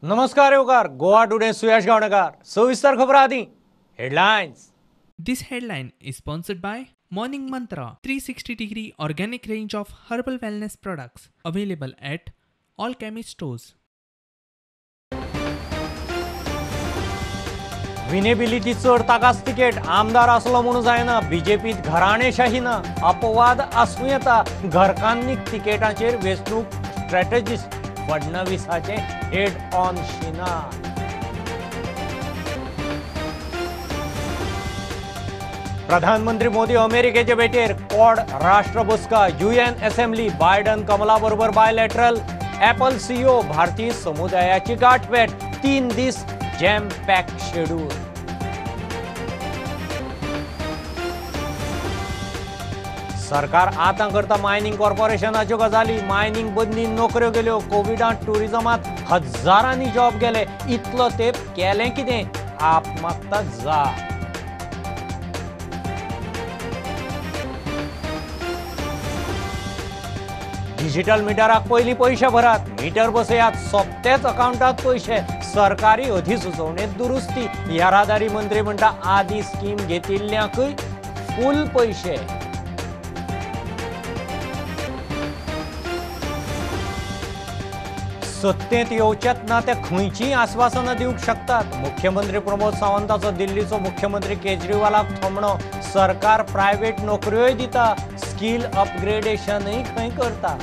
नमस्कार येवकार गोवा टुडे सुयश गावणेकर. सविस्तर खबर आदी headlines. This headline is sponsored by Morning Mantra 360 degree organic range of herbal wellness products available at all chemist stores. Winnability चड ताकाच ticket. आमदार आसलो म्हणून जायना. बीजेपीत घराणेशाही ना. अपवाद आसूं येता. घरकान्नीक तिकेटाचेर वेंचणूक स्ट्रॅटजिस्ट फडणवीसाचे हेड ऑन शिना. प्रधानमंत्री मोदी अमेरिकेचे भेटेर. क्वाड राष्ट्र बसका. UN assembly. बायडन कमला बरोबर बायलॅटरल. ॲपल सीईओ भारतीय समुदायाची गाठभेट. 3 दीस जॅम पॅक शेड्यूल. सरकार आतां करता मायनिंग कॉर्पोरेशनाच्यो गजाली. मायनिंग बंदीन नोकऱ्यो गेल्यो. कोविडांत टुरिजमांत हजारांनी जॉब गेले. इतलो तेप केलें कितें? आप मागता जा. डिजिटल मिटराक पयलीं पयशे भरात. मिटर बसयात. सोपतेच अकाउंटांत पयशे. सरकारी अधिसुचोवणेंत दुरुस्ती. येरादारी मंत्री म्हणटा आदी स्कीम घेतिल्ल्यांकूय फूल पयशे. सत्तेंत येवचेच ना ते खंयचीय आस्वासनां दिवंक शकतात. मुख्यमंत्री प्रमोद सावंताचो दिल्लीचो मुख्यमंत्री केजरीवालाक थोमणो. सरकार प्रायव्हेट नोकऱ्योय दिता. स्कील अपग्रेडेशनय खंय करता.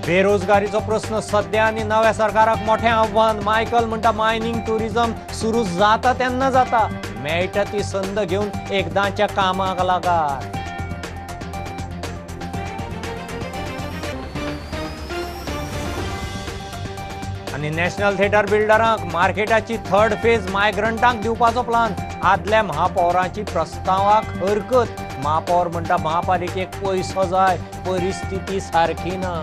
बेरोजगारीचो प्रस्न सद्या आनी नव्या सरकाराक मोठें आव्हान. मायकल म्हणटा मायनिंग टुरिजम सुरू जाता तेन्ना जाता. मेळटा ती संद घेवन एकदांच्या कामाक लागात. आनी नॅशनल थिएटर बिल्डरांक मार्केटाची थर्ड फेज मायग्रंटांक दिवपाचो प्लान. आदल्या महापौरांची प्रस्तावाक हरकत. महापौर म्हणटा महापालिकेक पयसो जाय. परिस्थिती सारकी ना.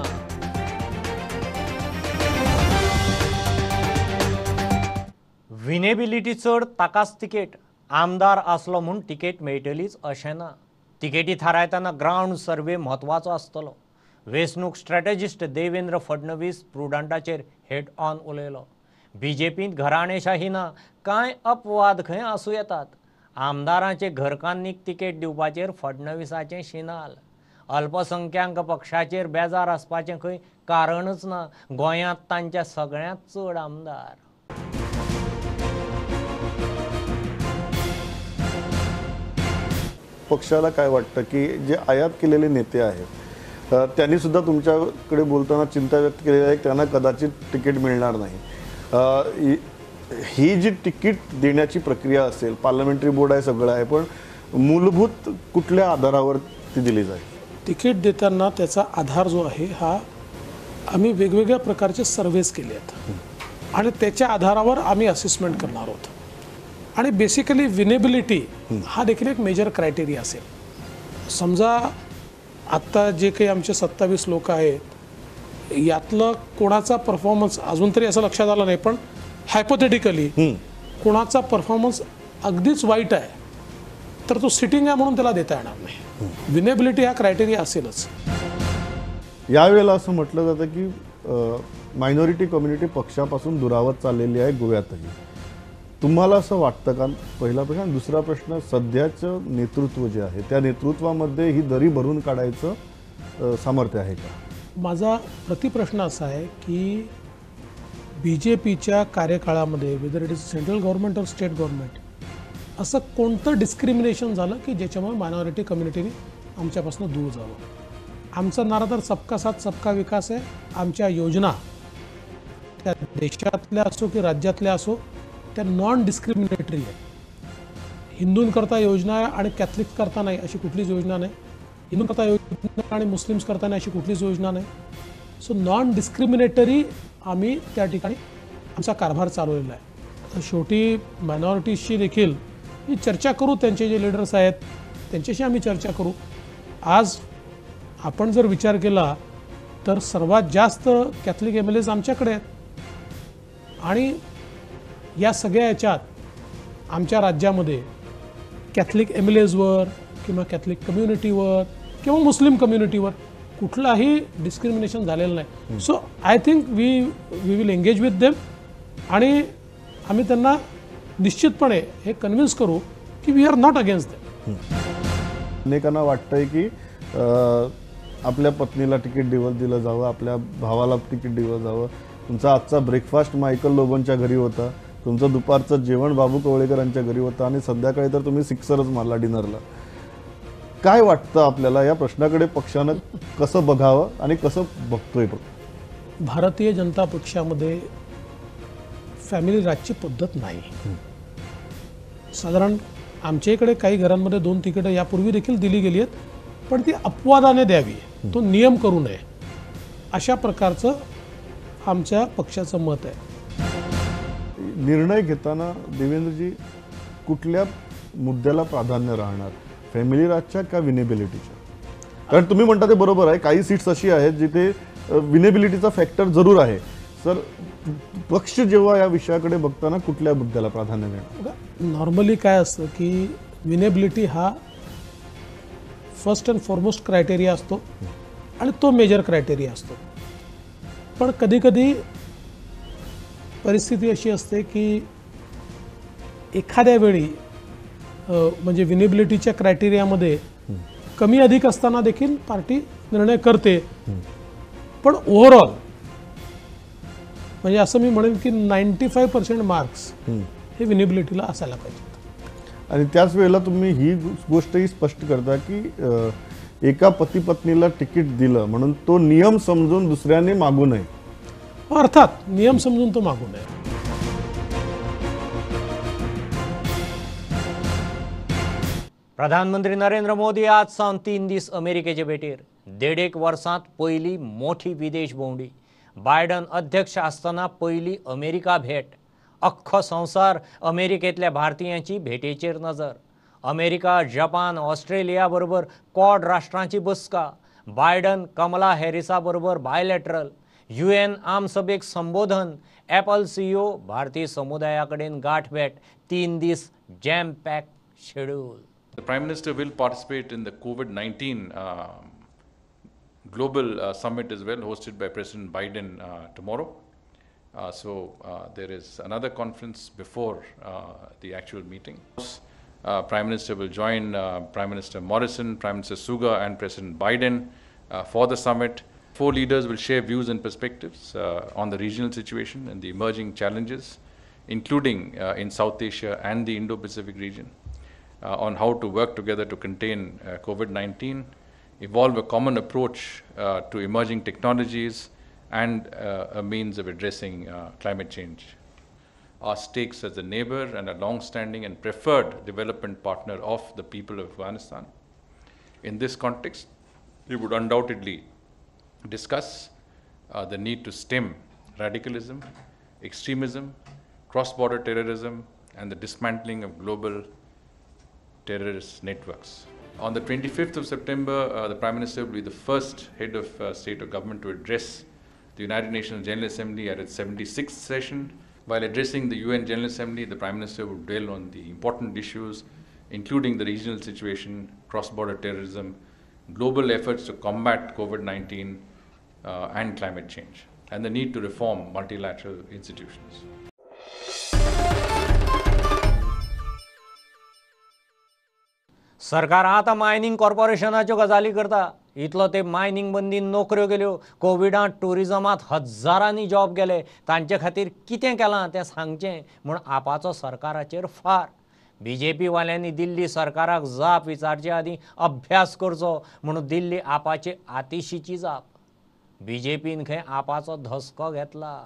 विनेबिलिटी चड ताकाच तिकेट. आमदार आसलो म्हूण तिकेट मेळटलीच अशें ना. तिकेटी थारायतना ग्रावंड सर्वे म्हत्वाचो आसतलो. वेंचणूक स्ट्रॅटजिस्ट देवेंद्र फडणवीस प्रुडंटाचेर हेड ऑन उलयलो. बीजेपींत घराणेशाही ना. कांय अपवाद खंय आसूं येतात. आमदारांचे घरकान्नीक तिकेट दिवपाचेर फडणवीसाचें शिनाल. अल्पसंख्याक पक्षाचेर बेजार आसपाचें खंय कारणच ना. गोंयांत तांच्या सगळ्यांत चड आमदार. पक्षाला काय वाटतं की जे आयात केलेले नेते आहेत त्यांनी सुद्धा तुमच्याकडे बोलताना चिंता व्यक्त केलेली आहे, त्यांना कदाचित तिकीट मिळणार नाही. ही जी तिकीट देण्याची प्रक्रिया असेल, पार्लमेंटरी बोर्ड आहे, सगळं आहे, पण मूलभूत कुठल्या आधारावर ती दिली जाईल? तिकीट देताना त्याचा आधार जो आहे हा आम्ही वेगवेगळ्या प्रकारचे सर्वेज केले आहेत आणि त्याच्या आधारावर आम्ही असेसमेंट करणार आहोत. आणि बेसिकली विनेबिलिटी हा देखील एक मेजर क्रायटेरिया असेल. समजा आत्ता जे काही आमचे 27 लोक आहेत यातलं कोणाचा परफॉर्मन्स अजून तरी असं लक्षात आलं नाही, पण हायपोथेटिकली कोणाचा परफॉर्मन्स अगदीच वाईट आहे तर तो सिटिंग आहे म्हणून त्याला देता येणार नाही. विनेबिलिटी हा क्रायटेरिया असेलच. यावेळेला असं म्हटलं जातं की मायनॉरिटी कम्युनिटी पक्षापासून दुरावत चाललेली आहे गोव्यातही. तुम्हाला असं वाटतं का? पहिला प्रश्न. आणि दुसरा प्रश्न, सध्याचं नेतृत्व जे आहे त्या नेतृत्वामध्ये ही दरी भरून काढायचं सामर्थ्य आहे का? माझा प्रतिप्रश्न असा आहे की बी जे पीच्या कार्यकाळामध्ये whether it is central government or state government असं कोणतं डिस्क्रिमिनेशन झालं की ज्याच्यामुळे मायनॉरिटी कम्युनिटीने आमच्यापासून दूर जावं? आमचा नारा तर सबका साथ सबका विकास आहे. आमच्या योजना त्या देशातल्या असो की राज्यातल्या असो त्या नॉन डिस्क्रिमिनेटरी आहे. हिंदूंकरता योजना आहे आणि कॅथलिक्स करता नाही अशी कुठलीच योजना नाही. हिंदूंकरता योजना आणि मुस्लिम्स करता नाही अशी कुठलीच योजना नाही. सो नॉन डिस्क्रिमिनेटरी आम्ही त्या ठिकाणी आमचा कारभार चालवलेला आहे. शेवटी मायनॉरिटीजशी देखील ही चर्चा करू, त्यांचे जे लीडर्स आहेत त्यांच्याशी आम्ही चर्चा करू. आज आपण जर विचार केला तर सर्वात जास्त कॅथलिक एम एल एज आमच्याकडे आहेत आणि या सगळ्या याच्यात आमच्या राज्यामध्ये कॅथलिक एम एल एजवर किंवा कॅथलिक कम्युनिटीवर किंवा मुस्लिम कम्युनिटीवर कुठलाही डिस्क्रिमिनेशन झालेलं नाही. So I think we we will engage with them आणि आम्ही त्यांना निश्चितपणे हे कन्व्हिन्स करू की we are not against them. अनेकांना वाटतंय की आपल्या पत्नीला तिकीट दिलं जावं, आपल्या भावाला तिकीट दिलं जावं. तुमचा आजचा ब्रेकफास्ट मायकल लोबोंच्या घरी होता, तुमचं दुपारचं जेवण बाबू कवळेकरांच्या घरी होतं आणि संध्याकाळी तर तुम्ही सिक्सरच मारला डिनरला. काय वाटतं आपल्याला या प्रश्नाकडे पक्षानं कसं बघावं आणि कसं बघतोय? भारतीय जनता पक्षामध्ये फॅमिली राजची पद्धत नाही. साधारण आमच्या इकडे काही घरांमध्ये 2 तिकीटं यापूर्वी देखील दिली गेली आहेत, पण ती अपवादाने द्यावी, तो नियम करू नये अशा प्रकारचं आमच्या पक्षाचं मत आहे. निर्णय घेताना देवेंद्रजी कुठल्या मुद्द्याला प्राधान्य राहणार, फॅमिली राजच्या का विनेबिलिटीच्या? कारण तुम्ही म्हणता ते बरोबर आहे, काही सीट्स अशी आहेत जिथे विनेबिलिटीचा फॅक्टर जरूर आहे. सर, पक्ष जेव्हा या विषयाकडे बघताना कुठल्या मुद्द्याला प्राधान्य देणार? नॉर्मली काय असतं की विनेबिलिटी हा फर्स्ट अँड फॉरमोस्ट क्रायटेरिया असतो आणि तो मेजर क्रायटेरिया असतो. पण कधीकधी परिस्थिती अशी असते की एखाद्या वेळी म्हणजे विनेबिलिटीच्या क्रायटेरियामध्ये कमी अधिक असताना देखील पार्टी निर्णय करते. पण ओव्हरऑल म्हणजे असं मी म्हणेन की 95% मार्क्स हे विनेबिलिटीला असायला पाहिजेत. आणि त्याच वेळेला तुम्ही ही गोष्टही स्पष्ट करता की एका पती पत्नीला तिकीट दिलं म्हणून तो नियम समजून दुसऱ्याने मागू नये. अर्थात नियम समजून तो मागू नये. प्रधानमंत्री नरेंद्र मोदी आज सावन 3 दीस अमेरिकेचे भेटीर. 1.5 वर्सांत पयली मोठी विदेश भोंवडी. बायडन अध्यक्ष आसतना पयली अमेरिका भेट. अख्खो संवसार अमेरिकेंतल्या भारतीयांची भेटेचेर नजर. अमेरिका, जपान, ऑस्ट्रेलिया बरोबर क्वाड राष्ट्रांची बसका. बायडन कमला हॅरिसा बरोबर बायलॅटरल. UN आमसभेक संबोधन. ॲपल CEO भारतीय समुदाया कडेन गांठभेट. 3 दीस jam pack schedule. The Prime Minister will participate in the COVID-19 global summit as well, hosted by President Biden tomorrow. So there is another conference before the actual meeting. Prime Minister will join Prime Minister Morrison, Prime Minister Suga and President Biden for the summit. 4 leaders will share views and perspectives on the regional situation and the emerging challenges, including in South Asia and the Indo-Pacific region, on how to work together to contain COVID-19, evolve a common approach to emerging technologies, and a means of addressing climate change. Our stakes as a neighbor and a long-standing and preferred development partner of the people of Afghanistan. In this context, we would undoubtedly discuss the need to stem radicalism, extremism, cross-border terrorism, and the dismantling of global terrorist networks. On the 25th of September, the Prime Minister will be the first head of state or government to address the United Nations General Assembly at its 76th session. While addressing the UN General Assembly, the Prime Minister would dwell on the important issues, including the regional situation, cross-border terrorism, global efforts to combat COVID-19 and climate change, and the need to reform multilateral institutions. सरकार आतां mining कॉर्पोरेशनाच्यो गजाली करता. इतलो ते mining बंदीन नोकऱ्यो गेल्यो, कोविडांत टुरिजमांत हजारांनी job गेले, तांचे खातीर कितें केलां तें सांगचें म्हूण आपाचो सरकाराचेर फार. बीजेपी वाल्यांनी दिल्ली सरकाराक जाप विचारचे आदीं अभ्यास करचो म्हूण दिल्ली आपाचे आतिशीची जाप. बीजेपीन खंय आपाचो धसको घेतला.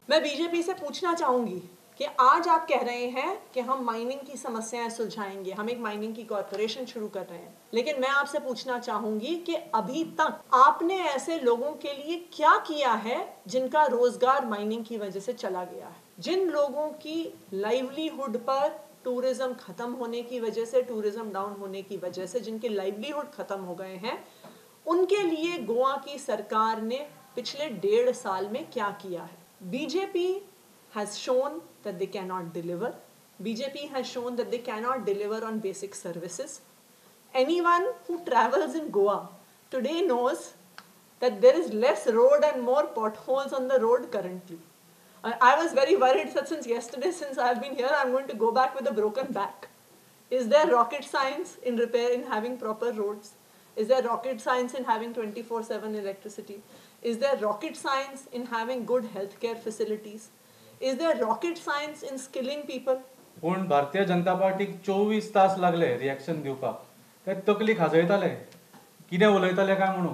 मैं बीजेपी से पूछना चाहूंगी कि आज आप कह रहे हैं कि हम माइनिंग की समस्याएं सुलझाएंगे, हम एक माइनिंग की कॉरपोरेशन शुरू कर रहे हैं, लेकिन मैं आपसे पूछना चाहूंगी कि अभी तक आपने ऐसे लोगों के लिए क्या किया है जिनका रोजगार माइनिंग की वजह से चला गया है, जिन लोगों की लाइवलीहुड पर टूरिज्म खत्म होने की वजह से, टूरिज्म डाउन होने की वजह से जिनके लाइवलीहुड खत्म हो गए हैं, उनके लिए गोवा की सरकार ने पिछले 1.5 साल में क्या किया है। BJP has shown that they cannot deliver. BJP has shown that they cannot deliver on basic services. Anyone who travels in Goa today knows that there is less road and more potholes on the road currently. I was very worried that since yesterday, since I have been here, I am going to go back with a broken back. Is there rocket science in repair, in having proper roads? Is there rocket science in having 24/7 electricity? Is there rocket science in having good healthcare facilities? Is there rocket science in skilling people? पूण भारतीय जनता पार्टीक 24 तास लागले reaction दिवपाक. ते तकली खाजयताले, कितें उलयताले काय म्हणून,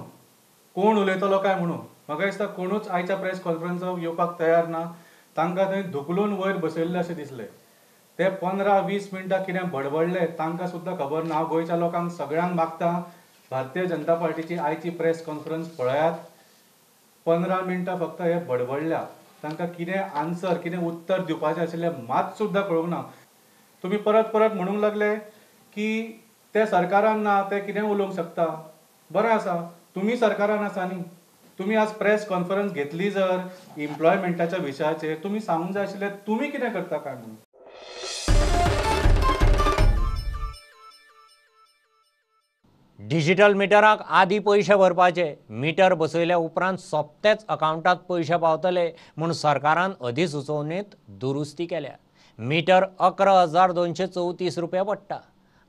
कोण उलयतलो काय म्हणून. म्हाका दिसता कोणूच आयच्या प्रेस कॉन्फरन्साक येवपाक तयार ना. तांकां थंय धुकलून वयर बसयल्ले अशें दिसलें. ते 15-20 मिनटां कितें बडबडले तांकां सुद्दां खबर ना. हांव गोंयच्या लोकांक सगळ्यांक मागता, भारतीय जनता पार्टीची आयची प्रेस कॉन्फरन्स पळयात. 15 मिनटां फक्त हे बडबडल्या, तांकां कितें आन्सर, कितें उत्तर दिवपाचें आशिल्लें मात सुद्दां कळूंक ना. तुमी परत परत म्हणूंक लागले की ते सरकारान ना, ते कितें उलोवंक शकता. बरें आसा, तुमी सरकारान आसा न्ही. तुमी आज प्रेस कॉन्फरन्स घेतली जर एम्प्लॉयमेंटाच्या विशयाचेर, तुमी सांगूंक जाय आशिल्लें तुमी कितें करता काय म्हणून. डिजिटल मिटराक आदी पयशे भरपाचे, मिटर बसयल्या उपरांत सोपतेच अकावंटात पयशे पावतले म्हूण सरकारान अधिसुचोवणेंत दुरुस्ती केल्या. मिटर 11,234 रुपया पडटा.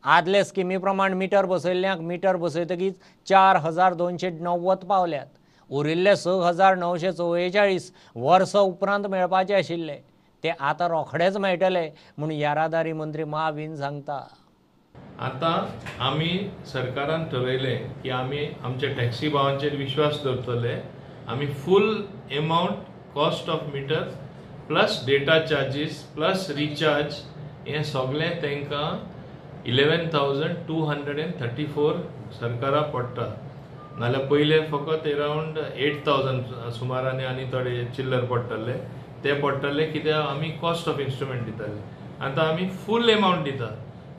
आदले स्किमी प्रमाण मिटर बसयल्ल्यांक मिटर बसयतकीच 4,290 पावल्यात. उरिल्ले 6,944 वर्सां उपरांत मेळपाचे आशिल्ले ते आतां रोखडेच मेळटले म्हूण येरादारी मंत्री माविन सांगता. आतां आमी सरकारान ठरयलें की आमी आमच्या टॅक्सी भावांचेर विश्वास दवरतले. आमी full amount cost of meter plus data charges plus recharge हें सगळें तांकां 11,234 सरकारा पडटा. नाल्यार पयले फकत एरावंड 8,000 सुमारांनी आनी थोडे चिल्लर पडटले, ते पडटले कित्याक आमी कॉस्ट ऑफ इन्स्ट्रुमेंट दिताले. आतां आमी फूल एमावंट दिता.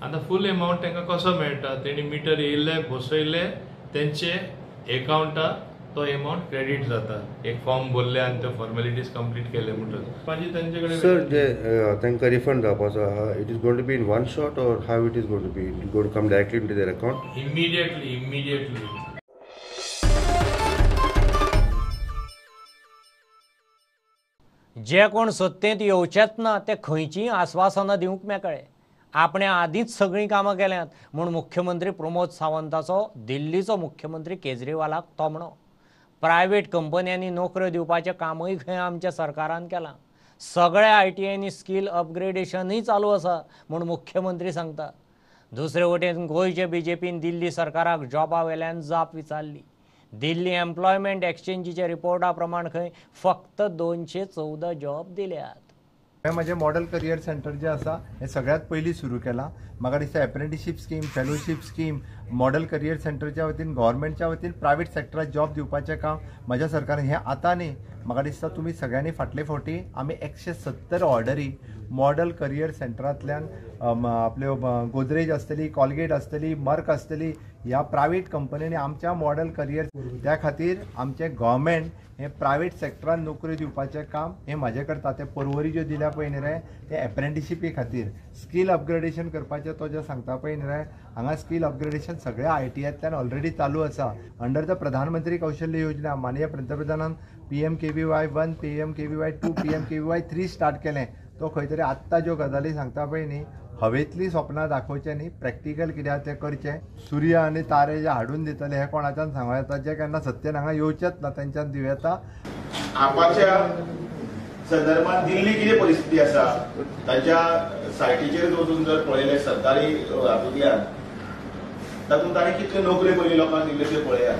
आतां फूल एमावंट तांकां कसो मेळटा? तेणी मिटर येयल्ले बसयले तेंचे एकावंटार तो एमावंट क्रेडीट जाता. एक फॉर्म भरले आनी ते फॉर्मेलिटीज कंप्लीट केले म्हणटकच मागीर तेंचे कडेन सर जे तांकां रिफंड जावपाचो आहा, it is going to be in one shot or how it is going to be? It going to come directly into their account immediately? Immediately. जे कोण सत्तेंत येवचेच ना ते खंयचीय आस्वासनां दिवंक मेकळे. आपणे आदींच सगळीं कामां केल्यांत म्हूण मुख्यमंत्री प्रमोद सावंताचो दिल्लीचो मुख्यमंत्री केजरीवालाक तोमणो. प्रायवेट कंपन्यांनी नोकऱ्यो दिवपाचें कामूय खंय आमच्या सरकारान केलां. सगळ्या आयटीआयनी स्कील अपग्रेडेशनूय चालू आसा म्हूण मुख्यमंत्री सांगता. दुसरे वटेन गोंयचे बीजेपीन दिल्ली सरकाराक जॉबा वेल्यान जाप विचारली. दिल्ली एम्प्लॉयमेंट एक्सचेंजीच्या रिपोर्टा प्रमाण खंय फक्त 214 जॉब दिल्यात. हें म्हजें मॉडल करियर सेंटर जें आसा हें सगळ्यांत पयलीं सुरू केलां. म्हाका दिसता apprenticeship scheme, fellowship scheme, model career सेंटरच्या वतीन, गव्हर्मेंटच्या वतीन प्रायवेट सेक्टराक जॉब दिवपाचें काम म्हज्या सरकारान हें आतां न्ही. म्हाका दिसता तुमी सगळ्यांनी फाटले फावटी आमी 170 ऑर्डरी मॉडल करियर सेंटरांतल्यान आपल्यो गोदरेज आसतली, कॉलगेट आसतली, मर्क आसतली, ह्या प्रायवेट कंपन्यांनी आमच्या मॉडल करियर, त्या खातीर आमचें गव्हर्मेंट हें प्रायवेट सेक्टरान नोकऱ्यो दिवपाचें काम हें म्हाजें करता. ते परवरी ज्यो दिल्या पळय न्ही रे, ते एप्रेंटिशिपी खातीर स्कील अपग्रेडेशन करपाचें तो जें सांगता पळय न्ही रे, हांगा स्कील अपग्रेडेशन सगळ्या आयटीआयंतल्यान ऑलरेडी चालू आसा. अंडर the प्रधानमंत्री कौशल्य योजना माननीय पंतप्रधानान PMKVY 1, PMKVY 2, PMKVY 3 start केलें. तो खंय तरी आत्तां ज्यो गजाली सांगता पळय न्ही, हवेतली स्वप्नां दाखोवचें न्ही, प्रॅक्टिकल कितें आसा तें करचें. सूर्य आनी तारे जे हाडून दितले हें कोणाच्यान सांगूं येता, जे केन्ना सत्तेन हांगा येवचेच ना तेंच्यान दिवं येता. आपाच्या संदर्भात दिल्ली कितें परिस्थिती आसा ताच्या सायटीचेर वचून जर पळयलें सरकारी हातूंतल्यान, तातूंत ताणें कितल्यो नोकऱ्यो पयलीं लोकांक दिल्ल्यो त्यो पळयात.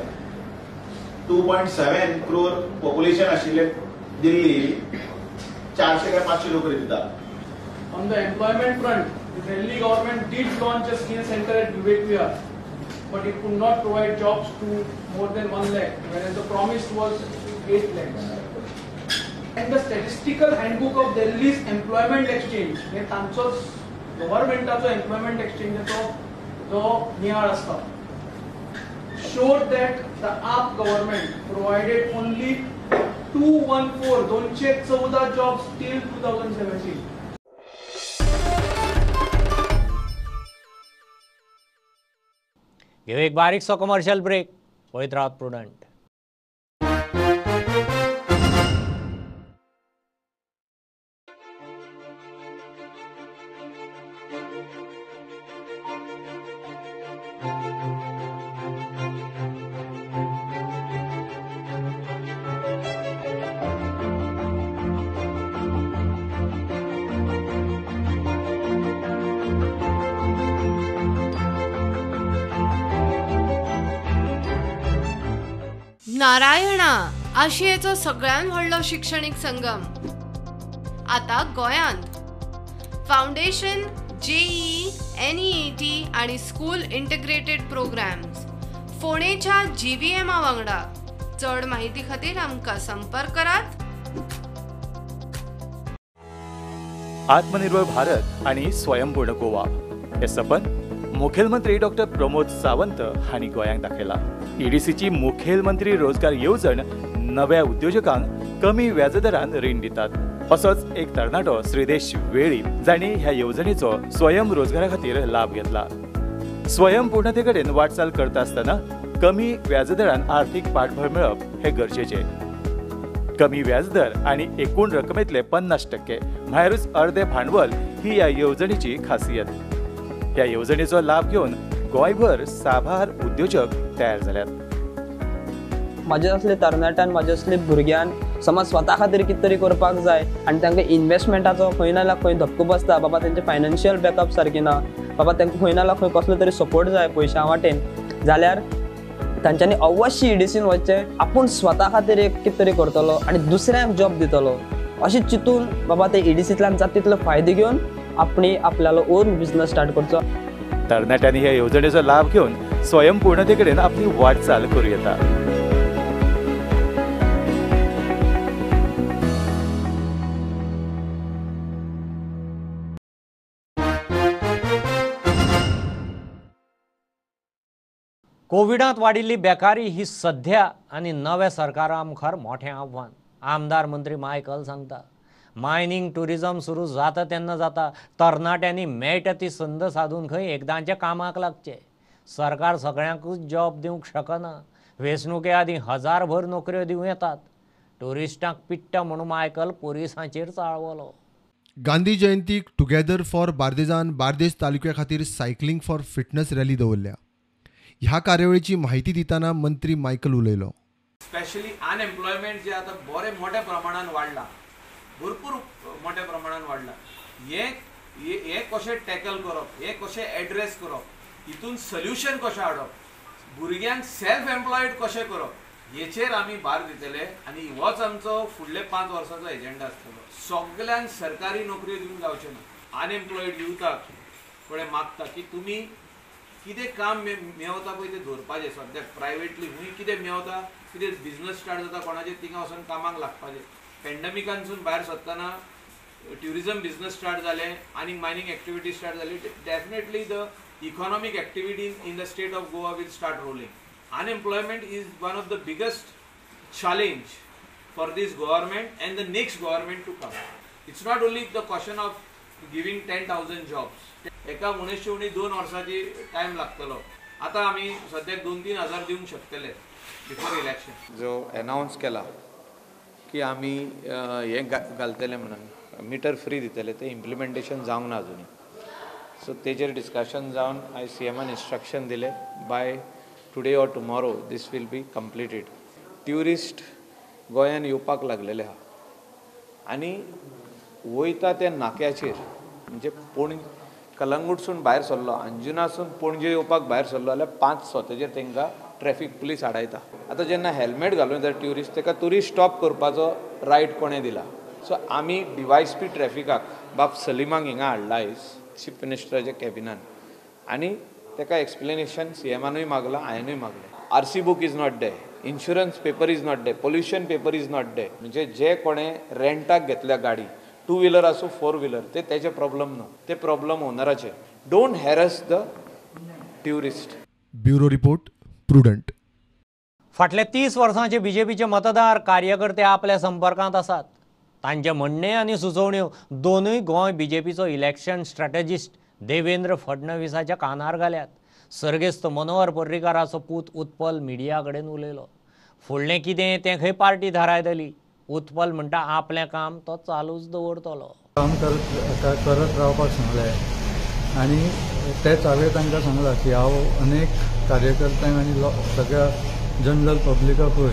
2.7 क्रोर पॉप्युलेशन आशिल्लें दिल्ली 400 काय 500 नोकरी दिता. On the employment front, the Delhi government did launch a skill center at Vivek Vihar, but it could not provide jobs to more than 1 lakh, whereas the promise was 8 lakhs. And the statistical handbook of Delhi's employment exchange, हे तांचोच गव्हर्नमेंटाचो employment एक्सचेंजाचो जो नियाळ आसता, showed that the AAP government provided only 214 jobs till 2017. घेऊ एक बारीकसो commercial break. पळयत रावात prudent. Narayana आशियेचो सगळ्यात व्हडलो शिक्षणीक संगम आता गोयांत. फाउंडेशन, जेईई, एनईईटी आणि स्कूल इंटिग्रेटेड प्रोग्राम्स फोंडेच्या जीव्हीएमा वांगडा. चड माहिती खातीर आमकां संपर्क करात. आत्मनिर्भर भारत आणि स्वयंपूर्ण गोवा हे सपन मुखेलमंत्री डॉक्टर प्रमोद सावंत हांणी गोंयांक दाखयला. ईडीसीची मुखेलमंत्री रोजगार येवजण नव्या उद्योजकांक कमी व्याजदरान रीण दितात. असोच एक तरणाटो श्रीदेश वेळीप जांणी ह्या येवजणेचो स्वयं रोजगारा खातीर लाभ घेतला. स्वयंपूर्णते कडेन वाटचाल करता आसतना कमी व्याजदरान आर्थिक पाठबळ मेळप हे गरजेचें. कमी व्याजदर आणि एकूण रकमेतले 50% म्हळ्यारूच अर्धे भांडवल ही ह्या येवजणेची खासियत. ह्या येवजणेचो लाभ घेवन गोंयभर साबार उद्योजक तयार जाल्यात. म्हाजे असले तरणाट्यान, म्हाजे असले भुरग्यान समज स्वता खातीर कितें तरी करपाक जाय आनी तांकां इन्वेस्टमेंटाचो खंय ना जाल्यार खंय धक्को बसता. बाबा तेंचे फायनान्शियल बॅकअप सारकें ना, बाबा तांकां खंय ना जाल्यार खंय कसलो तरी सपोर्ट जाय पयशां वाटेन, जाल्यार तांच्यांनी अवश्य ईडीसीन वचचें. आपूण स्वता खातीर एक कितें तरी करतलो आनी दुसऱ्यांक जॉब दितलो अशें चिंतून बाबा ते ईडीसींतल्यान जाता तितलो फायदो घेवन आपणी आपल्यालो ओन बिजनस स्टार्ट करचो. तरणाट्यांनी ह्या येवजणेचो लाभ घेवन स्वयंपूर्णते कडेन आपली वाटचाल करूं येता. कोविडांत वाडिल्ली बेकारी ही सध्या आनी नव्या सरकारा मुखार मोठें आव्हान. आमदार मंत्री मायकल सांगता, मायनींग ट्युरिजम सुरू जाता तेन्ना जाता तरणाट्यांनी मेळटा ती संद सादून खंय एकदांच्या कामाक लागचें. सरकार सगळ्यांकूच जॉब दिवंक शकना. वेंचणुके आदीं हजारभर नोकऱ्यो दिवं येतात. ट्युरिस्टांक पिट्टा म्हणून मायकल पुलिसांचेर चाळवलो. गांधी जयंतीक टुगेदर फॉर बार्देजान बार्देज तालुक्या खातीर सायकलिंग फॉर फिटनेस रॅली दवरल्या. ह्या कार्यावळीची माहिती दितना मंत्री मायकल उलयलो. स्पेशली अनएम्प्लॉयमेंट जे आता बरे मोठ्या प्रमाणान वाडला, भरपूर मोठ्या प्रमाणान वाडला, हे कशें टॅकल करप, हे कशें एड्रेस करप, हितून सोल्युशन कशें हाडप, भुरग्यांक सेल्फ एम्प्लॉयड कशें करप, हेचेर आमी भार दितले आनी होच आमचो फुडले 5 वर्सांचो एजेंडा आसतलो. सगल्यांक सरकारी नोकऱ्यो दिवंक जावचें ना. अनएम्प्लॉयड युथाक फुडें मागता की तुमी कितें काम मेवता पळय तें धरपाचें. सद्याक प्रायवेटली खंय कितें मेवता, कितें बिजनस स्टार्ट जाता कोणाचें, थिंगा वचून कामाक लागपाचें. पेंडमिकानसून भायर सरतना ट्युरिजम बिजनस स्टार्ट जालें आनी मायनींग एक्टिविटी स्टार्ट जाली. Definitely the economic activity in the state of Goa will start rolling. Unemployment is one of the biggest challenge for this government and the next government to come. It's not only the question of giving 10,000 jobs. एका उणेच उणी 2 वर्सांची time लागतलो. आतां आमी सद्याक 2-3 हजार दिवंक शकतले बिफोर इलेक्शन. जो एनावन्स केला की आमी हें घालतले म्हणून मिटर फ्री दितले, तें इम्प्लिमेंटेशन जावंक ना अजुनूय. सो तेजेर डिस्कशन जावन आयज सीएमान इन्स्ट्रक्शन दिले, by today or tomorrow this will be completed. Tourist गोंयान येवपाक लागलेले आहा आनी वयता त्या नाक्याचेर, म्हणजे कलंगूटसून भायर सरलो, अंजुनासून पणजे येवपाक भायर सरलो जाल्यार 5 सोतेचेर तांकां ट्रॅफिक पुलीस आडायता. आतां जेन्ना हेल्मेट घालून येता ट्युरिस्ट, ताका ट्युरिस्ट स्टॉप करपाचो रायट कोणें दिला? सो आमी डीवायएसपी ट्रॅफिकाक बाब सलीमाक हिंगा हाडला आयज चीफ मिनिस्टराच्या कॅबिनान आनी ताका एक्सप्लेनेशन सीएमानूय मागलां, हांवेनूय मागलें. RC book is not there, insurance paper is not there, pollution paper is not there. म्हणजे जे कोणें रेंटाक घेतल्या गाडी, 2 व्हिलर आसूं 4 व्हिलर, ते तेजे प्रॉब्लम न्हू, ते problem ओनराचे. Don't harass the tourist. Bureau report, Prudent. फाटल्या 30 वर्सांचे बीजेपीचे मतदार कार्यकर्ते आपल्या संपर्कांत आसात. तांचे म्हणणें आनी सुचोवण्यो दोनूय गोंय बीजेपीचो इलेक्शन स्ट्रॅटेजिस्ट देवेंद्र फडणवीसाच्या कानार घाल्यात. सर्गेस्त मनोहर पर्रीकाराचो पूत उत्पल मिडिया कडेन उलयलो. फुडलें कितें तें खंय पार्टी थारायतली. उत्पल म्हणटा आपलें काम तो चालूच दवरतलो. काम करत रावपाक सांगलें आनी तेच हांवें तांकां सांगलां की हांव अनेक कार्यकर्त्यांक आनी सगळ्या जनरल पब्लिकाकूय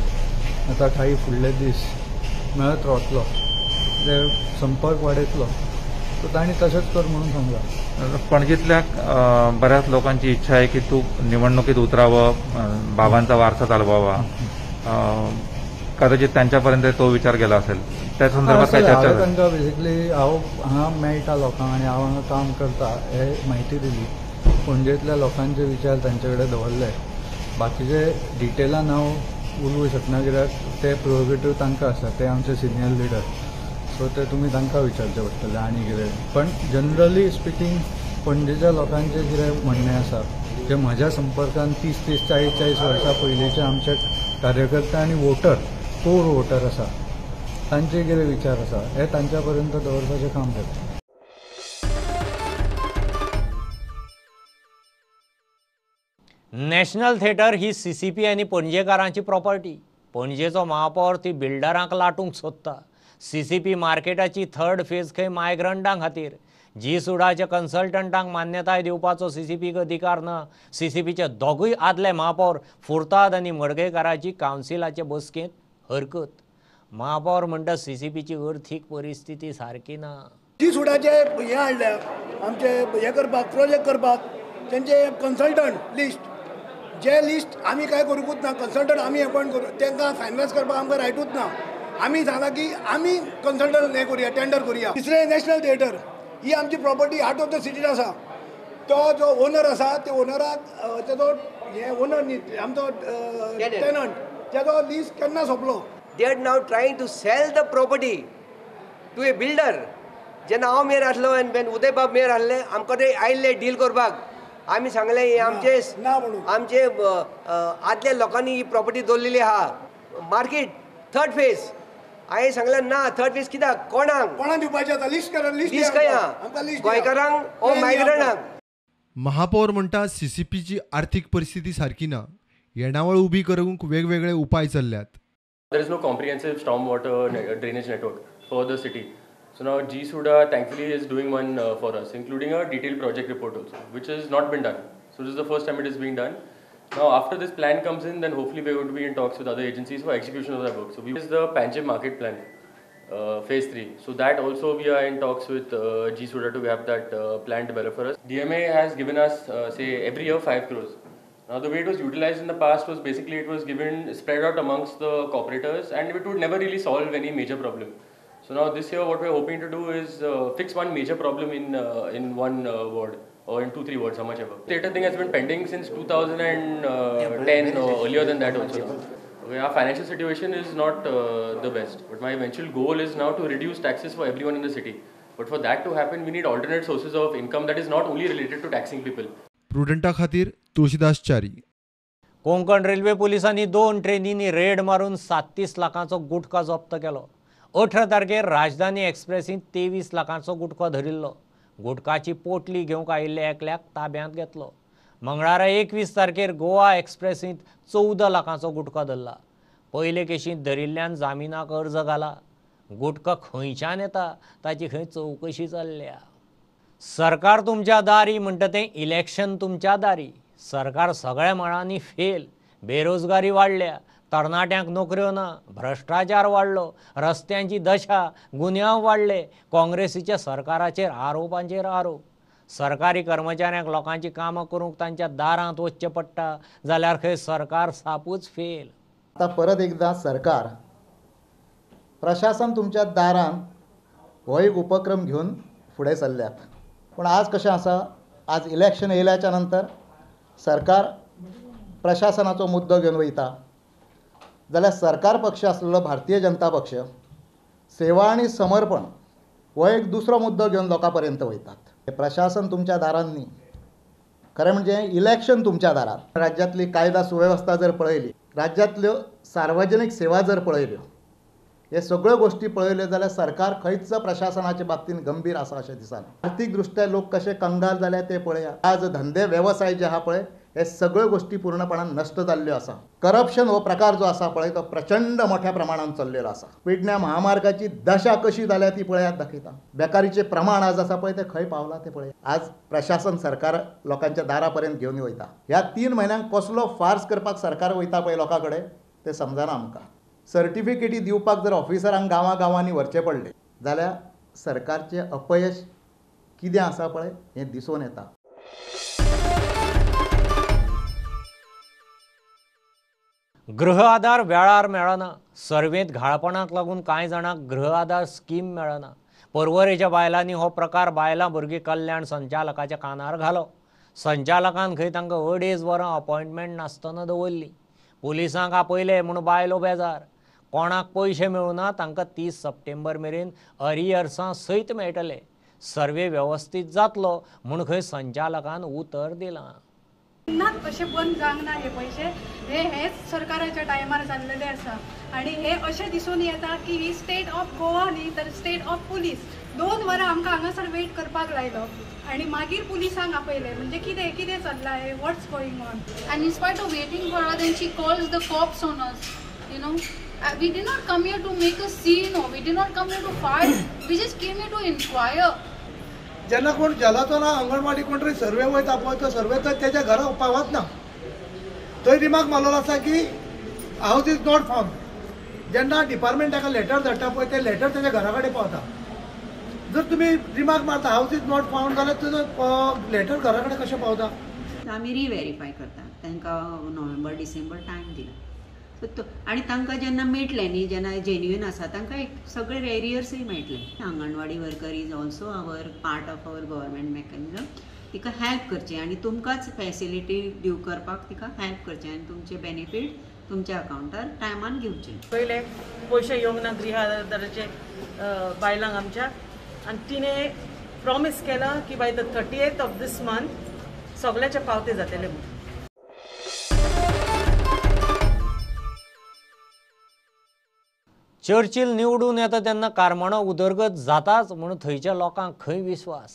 आतां काही फुडले दीस मेळत रावतलो, ते संपर्क वाडयतलो. सो तांणी तशेंच कर म्हणून सांगलां. पणजीतल्या बऱ्याच लोकांची इच्छा आहे की तू निवडणुकीत उतरावं, बाबांचा वारसा चालवावा. कदाचित त्यांच्यापर्यंत तो विचार गेला असेल, त्या संदर्भात काय चर्चा? तांकां बेसिकली हांव हांगा मेळटा लोकांक आनी हांव हांगा काम करता हे म्हायती दिली. पणजेंतल्या लोकांचे विचार तांचे कडेन दवरले. बाकीचे डिटेलान हांव उलोवंक शकना कित्याक ते प्रोरोगेटीव तांकां आसा, ते आमचे सिनियर लिडर, सो ते तुमी तांकां विचारचें पडटलें आनी कितें. पण जनरली स्पिकींग पणजेच्या लोकांचें कितें म्हणणें आसा जे म्हज्या संपर्कान 30-30, 40-40 वर्सां पयलींचे आमचे कार्यकर्ते आनी वोटर, कोर वोटर आसा, तांचे कितें विचार आसा हे तांच्या पर्यंत दवरपाचें काम करता. नॅशनल थिएटर ही CCP आनी पणजेकारांची प्रॉपर्टी. पणजेचो महापौर ती बिल्डरांक लाटूंक सोदता. CCP मार्केटाची थर्ड फेज खंय मायग्रंटां खातीर. जी सुडाच्या कन्सल्टंटांक मान्यताय दिवपाचो CCPक अधिकार ना. CCPचे दोगूय आदले महापौर फुर्ताद आनी मडकयकाराची कावन्सिलाचे बसकेंत हरकत. महापौर म्हणटा CCPची अर्थीक परिस्थिती सारकी ना. जी सुडाचे हें हाडल्या आमचे हें करपाक, प्रोजेक्ट करपाक तेंचे कन्सल्टंट लिस्ट, जे लिस्ट आमी कांय करूंकूच ना. कन्सल्टंट आमी अपॉयंट करूं, तांकां फायनलायज करपाक आमकां रायटूच ना. आमी सांगलां की आमी कन्सल्टंट हें करुया, टेंडर करुया. तिसरें नॅशनल थिएटर ही आमची प्रॉपर्टी आउट ऑफ the सिटीन आसा. तो जो ओनर आसा त्या ओनराक तेजो हे ओनर न्ही आमचो टेनंट, तेजो लीज केन्ना सोंपलो. They are now trying to sell the property to a builder. जेन्ना हांव मेयर आसलो आनी when उदयबाब मेयर आसले, आमकां ते आयिल्ले डील करपाक. आमी सांगलें हे आमचे आमचे आदल्या लोकांनी ही प्रॉपर्टी दवरलेली आहा. मार्केट थर्ड फेज, हांवें सांगलें ना, थर्ड फेज कित्याक, कोणाक कोणाक दिवपाचें आतां लिस्ट करा, लिस्ट खंय आहा, गोंयकारांक ओ मायग्रंटांक. महापौर म्हणटा CCPची आर्थीक परिस्थिती सारकी ना. येणावळ उबी करूंक वेगवेगळे उपाय चल्ल्यात. There is no comprehensive stormwater drainage network for the city. So now GSUDA thankfully is doing one for us, including a detailed project report also, which has not been done. So this is the first time it is being done. Now after this plan comes in, then hopefully we are going to be in talks with other agencies for execution of that work. So this is the Panjim market plan, phase 3. So that also we are in talks with GSUDA to have that plan developed for us. DMA has given us say every year 5 crores. Now the way it was utilized in the past was basically it was given spread out amongst the corporators and it would never really solve any major problem. So now this year what we are hoping to do is fix one major problem in one ward or in 2-3 wards, how much ever. Theatre thing has been pending since 2010 or earlier than that also. Okay, our financial situation is not the best, but my eventual goal is now to reduce taxes for everyone in the city. But for that to happen, we need alternate sources of income that is not only related to taxing people. प्रुडंटा खातीर Tulsidas Chari. Konkan railway पोलिसांनी 2 ट्रेनींनी red मारून 37 लाखांचो गुटखा जप्त केलो. 18 तारखेर राजधानी एक्सप्रेसींत 23 लाखांचो गुटखो धरिल्लो. गुटखाची पोटली घेवंक आयिल्ल्या एकल्याक ताब्यांत घेतलो. मंगळारा 21 तारखेर गोवा एक्सप्रेसींत 14 लाखांचो गुटखो धरला. पयले केशींत धरिल्ल्यान जामिनाक अर्ज घाला. गुटखा खंयच्यान येता ताची खंय चवकशी चल्ल्या. सरकार तुमच्या दारी म्हणटा तें इलेक्शन तुमच्या दारी. सरकार सगळ्या मळांनी फेल. बेरोजगारी वाडल्या, तरणाट्यांक नोकऱ्यो ना, भ्रश्टाचार वाडलो, रस्त्यांची दशा, गुन्यांव वाडले. काँग्रेसीच्या सरकाराचेर आरोपांचेर आरोप. सरकारी कर्मचाऱ्यांक लोकांची कामां करूंक तांच्या दारांत वचचें पडटा जाल्यार खंय सरकार सापूच फेल. आतां परत एकदां सरकार प्रशासन तुमच्या दारान हो एक उपक्रम घेवन फुडें सरल्यात. पूण आज कशें आसा, आज इलेक्शन येयल्याच्या नंतर सरकार प्रशासनाचो मुद्दो घेवन वयता जाल्यार सरकार पक्ष आसलेलो भारतीय जनता पक्ष सेवा आनी समर्पण हो एक दुसरो मुद्दो घेवन लोकां पर्यंत वयतात. प्रशासन तुमच्या दारान न्ही, खरें म्हणजे इलेक्शन तुमच्या दारान. राज्यांतली कायदा सुवेवस्था जर पळयली, राज्यांतल्यो सार्वजनीक सेवा जर पळयल्यो, हे सगळ्यो गोष्टी पळयल्यो जाल्यार सरकार खंयच प्रशासनाचे बाबतींत गंभीर आसा अशें दिसना. आर्थीक दृश्ट्या लोक कशे कंगाल जाल्या ते पळया. आज धंदे वेवसाय जे आहा पळय हे सगळ्यो गोष्टी पूर्णपणान नश्ट जाल्ल्यो आसा. करप्शन हो प्रकार जो आसा पळय तो प्रचंड मोठ्या प्रमाणान चल्लेलो आसा. पेडण्या महामार्गाची दशा कशी जाल्या ती पळयात दाखयता. बेकारीचें प्रमाण आज आसा पळय तें खंय पावलां तें पळय. आज प्रशासन सरकार लोकांच्या दारा पर्यंत घेवन वयता. ह्या 3 म्हयन्यांक कसलो फार्स करपाक सरकार वयता पळय लोकां कडेन तें समजना आमकां. सर्टिफिकेटी दिवपाक जर ऑफिसरांक गांवां गांवांनी व्हरचें पडलें जाल्यार सरकारचें अपयश कितें आसा पळय हें दिसून येता. गृह आधार वेळार मेळना. सर्वेंत घाळपणाक लागून कांय जाणांक गृह आधार स्कीम मेळना. पर्वरेच्या बायलांनी हो प्रकार बायलां भुरगीं कल्याण संचालकाच्या कानार घालो. संचालकान खंय तांकां 2.5 वरां अपॉयंटमेंट नासतना दवरली. पुलिसांक आपयले म्हूण बायलो बेजार. कोणाक पयशे मेळुना तांकां 30 सप्टेंबर मेरेन अरियर्सां सयत मेळटले. सर्वे वेवस्थीत जातलो म्हूण खंय संचालकान उतर दिलां. केन्नाच अशें बंद जावंक ना हे पयशे, हे हेच सरकाराच्या टायमार जाल्लेले आसा. आनी हे अशें दिसून येता की ही स्टेट ऑफ गोवा न्ही तर स्टेट ऑफ पुलीस. 2 वरां आमकां हांगासर वेट करपाक लायलो आनी मागीर पुलिसांक आपयले. म्हणजे कितें कितें चल्लां हें, what's going on. And in spite of waiting for her, then she calls the cops on us. You know, we did not come here to make a scene, or we did not come here to fight. We just came here to inquire. जेन्ना कोण जेलाचो ना अंगणवाडी कोण तरी survey वयता पळय, तो survey तर तेच्या घरा पावत ना. थंय रिमार्क मारलेलो आसा की हावज is not found. जेन्ना डिपार्टमेंट ताका लेटर धाडटा पळय, ते लेटर तेच्या घरा कडेन पावता. जर तुमी रिमार्क मारता हावज is not found जाल्यार तुजो लेटर घरा कडेन कशें पावता? आमी रिव्हेरीफाय करता. तांकां नोव्हेंबर डिसेंबर टायम दिला. सो आनी तांकां जेन्ना मेळटलें न्ही, जेन्ना जेन्युइन आसा तांकां एक सगळे एरियर्सूय मेळटले. Anganwadi worker is also our part of our government mechanism. तिका हेल्प करचें आनी तुमकांच फॅसिलिटी दिव करपाक तिका हेल्प करचें आनी तुमचे बेनिफीट तुमच्या अकावंटार टायमान घेवचे. पयले पयशे येवंक ना गृह आधाराचे बायलांक आमच्या, आनी तिणें प्रॉमीस केलां की by the 30th of this month सगळ्याचे पावते जातले म्हणून. चर्चिल निवडून येता तेन्ना कारमणो उदरगत जाताच म्हणून थंयच्या लोकांक खंय विस्वास.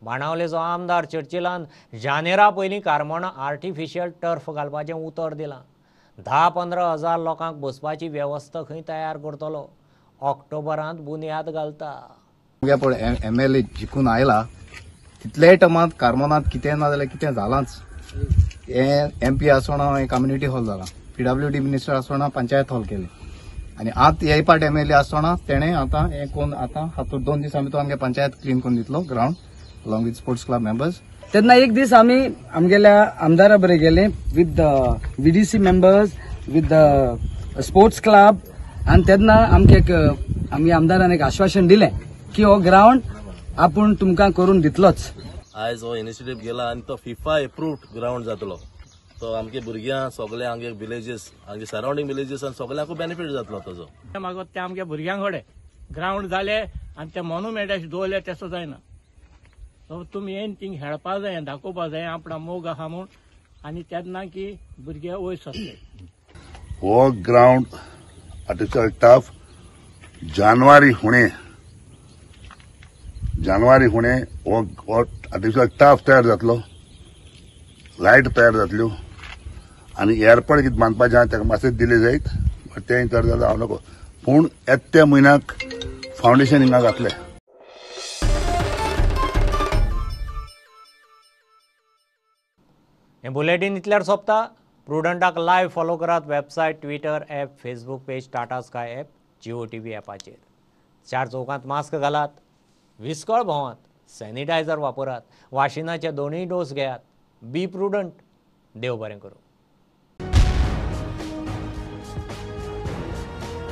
बाणावलेचो आमदार चर्चिलान जानेरा पयलीं कारमणो आर्टिफिशियल टर्फ घालपाचें उतर दिलां. 10-15 हजार लोकांक बसपाची वेवस्था खंय तयार करतलो. ऑक्टोबरांत बुन्याद घालता. पळय MLA जिखून आयला तितल्याय टर्मांत कारमोनांत कितें ना जाल्यार कितें जालांच. हें MP आसतना हें कम्युनिटी हॉल जालां, PWD minister आसतना पंचायत हॉल केलें, आनी आतां हे पाट MLA आसतना तेणें आतां हें कोन्न आतां हातूंत 2 दिसां भितर आमगे पंचायत क्लीन करून दितलो ground along with sports club members. तेन्ना एक दीस आमी आमगेल्या आमदारा बरे गेले with the VDC members, with the sports club, आनी तेन्ना आमकां एक आमगे आमदारान एक आश्वासन दिलें की हो ग्रावंड आपूण तुमकां करून दितलोच. आयज हो इनिशिएटीव गेला आनी तो फिफा एप्रूव्ड ग्रावंड जातलो. तो आमगे भुरग्यां सगळे आमगे विलेजीस, आमगे सरावंडींग विलेजीस आनी सगळ्यांकूय बेनिफीट जातलो ताजो. मागीर ते आमगे भुरग्यां कडेन ग्रावंड जाले आनी ते मोनुमेंट अशें दवरले तसो जायना. सो तुमी येन थिंग खेळपा जाय, दाखोवपा जाय आपणा मोग आहा म्हूण, आनी तेन्ना की भुरगे वयर सरले. हो ग्रावंड आर्टिफिशियल टर्फ जानेवारी हुणे हो आर्टिफिशियल टर्फ तयार जातलो, लायट तयार जातल्यो आनी एअरपोर्ट कितें बांदपाचें आहा ताका मातशें डिले जायत, तें तर जाल्यार हांव नको, पूण येता त्या म्हयन्याक फावंडेशन हिंगा घातलें. हें बुलेटीन इतल्यार सोंपता. प्रुडंटाक लायव्ह फॉलो करात website, Twitter app, Facebook page, Tata Sky app, Jio TV ॲपाचेर. 4 चौकांत मास्क घालात, विस्कळ भोंवात, सॅनिटायझर वापरात, वाशिनाचे 2 डोस घेयात. Be prudent. देव बरें करूं.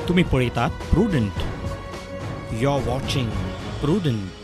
तुम्ही पळयतात Prudent. You are watching Prudent.